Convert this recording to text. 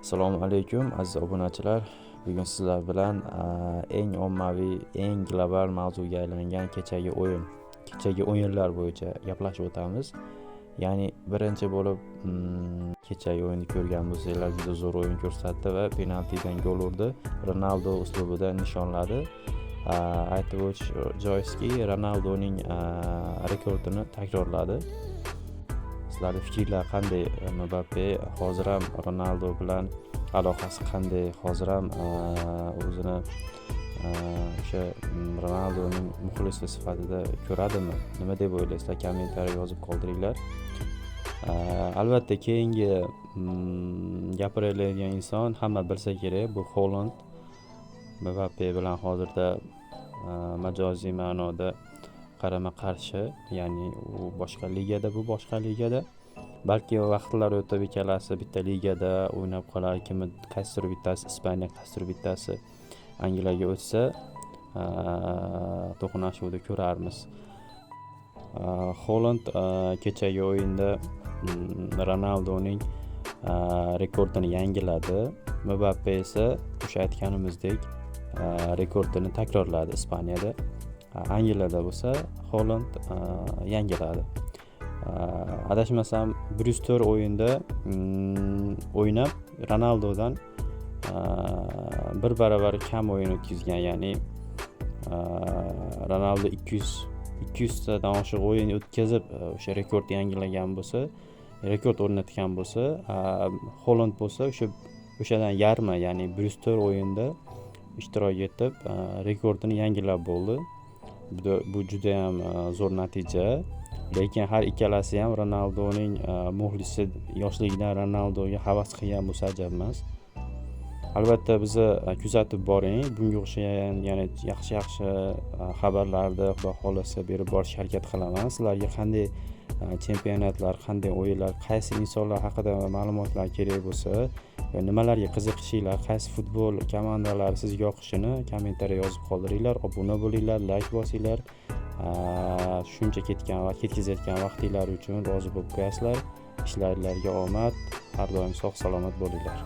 Assalomu alaykum, aziz obunachilar. Bugun sizlar bilan eng ommaviy, eng global mavzuga aylangan kechagi o'yin, kechagi o'yinlar bo'yicha gaplashib o'tamiz. Ya'ni birinchi bo'lib kechagi o'yinni ko'rgan bo'lsanglar, juda zo'r o'yin ko'rsatdi va penaltidan gol urdi. Ronaldo uslubida nishonladi. Aytib o'tish joizki, Ronaldoning rekordini takrorladi. Sizlarni fikringlar qanday? Mbappe hozir ham Ronaldo bilan aloqasi qanday? Hozir ham o'zini o'sha Ronaldoning muxlisi sifatida ko'radimi? Nima deb o'ylaysizlar? Kommentariy yozib qoldiringlar. Albatta, keyingi gapiriladigan inson, hamma bilsa kerak, bu Holand. Mbappe bilan hozirda majoziy ma'noda qarama-qarshi, ya'ni u boshqa ligada, bu boshqa ligada. Balki vaqtlar o'tib ikkalasi bitta ligada o'ynab qolar, kimi qaysidir bittasi Ispaniya, qaysidir bittasi Angliyaga o'tsa, to'qnashuvni ko'rarmiz. Holand kechagi o'yinda Ronaldoning rekordini yangiladi. Mbappe esa o'sha aytganimizdek rekordini takrorladi Ispaniyada. Angliyada bo'lsa Holand yangiladi. Adashmasam, 104 o'yinda o'ynab, Ronaldodan bir barobar kam o'yin o'tkazgan, ya'ni Ronaldo 200 tadan oshiq o'yin o'tkazib, o'sha rekord yangilagan bo'lsa, rekord o'rnatgan bo'lsa, Holand bo'lsa o'shadan yarmi, ya'ni 104 o'yinda ishtirok etib, rekordini yangilab bo'ldi. Bu judayam zo'r natija. Lekin har ikkalasi ham Ronaldoning muxlisi, yoshligidan Ronaldoga havas qilgan bo'lsa, ajab emas. Albatta, bizni kuzatib boring. Bunga o'xshagan yana yaxshi yaxshi xabarlarni, Xudo xohlasa, berib borishga harakat qilaman. Sizlarga qanday chempionatlar, qanday o'yinlar, qaysi insonlar haqida ma'lumotlar kerak bo'lsa, nimalarga qiziqishinglar, qaysi futbol komandalari sizga yoqishini kommentariya yozib qoldiringlar, obuna bo'linglar, layk bosinglar. Shuncha ketgan va ketkazayotgan vaqtinglar uchun rozi bo'lib qo'yasizlar. Ishlaringlarga omad, har doim sog' salomat bo'linglar.